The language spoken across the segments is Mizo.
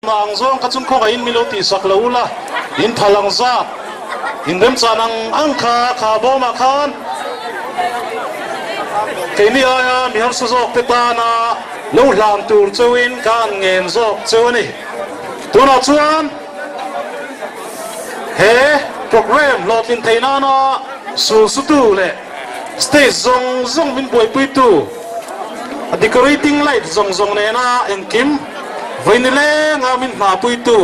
Ang zawng kha chung khawngaihin min lo tihsak lo ula, in phal ang zat, in remchan ang ang kha kha bawmah khan keini aia mi harsa zawk te tana lo hlan tur cheuhin ka han ngen zawk cheu a ni. Tunah chuan he programme hlawhtlin theih nana sulsutu leh stage zawng zawng min buaipuitu, a decorating light zawng zawng nena engkim vawi lenga min hnapuitu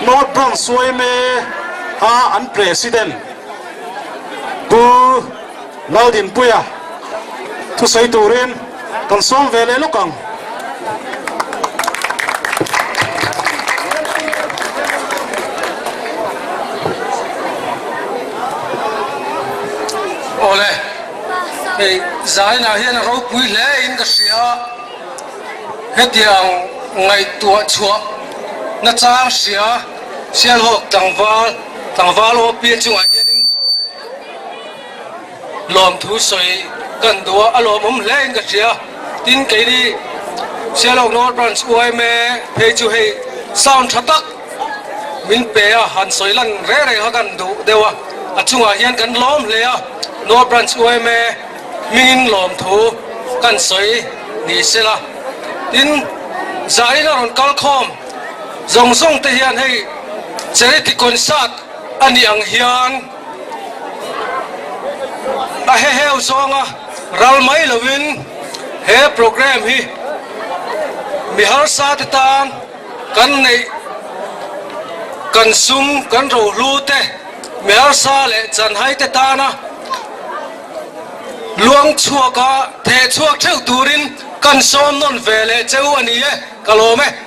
North Branch yma a an President Pu Laldinpuia thusawi turin kan sawm ve leh lawk ang. Awle, hei zainah hian a ropui hle in ka hria a, hetiang ngaihtuah chhuah nachang hria Sialhawk tlangval tlangval aw pial chungah hianin Lawmthu sawi kan duh a, a lawmawm hle in ka hria. Tin, keini Sialhawk North Branch yma phei chu hei sound tha tak min pe a, han sawi lan reng reng kha kan duh deuh a, a chungah hian kan lawm hle a, North Branch yma hmingin lawmthu kan sawi ni sela. Tin, zain a rawn kal khawm zawng zawng te hian hei charity concert A nih ang hian a heheu zawnga ral mai lovin he programme hi mi harsa te tan kan neih kan sum kan rohlu te mi harsa leh chanhai te tana luang chhuaka theh chhuak theuh turin kan sawm nawn ve leh cheu a ni e, ka lawm e.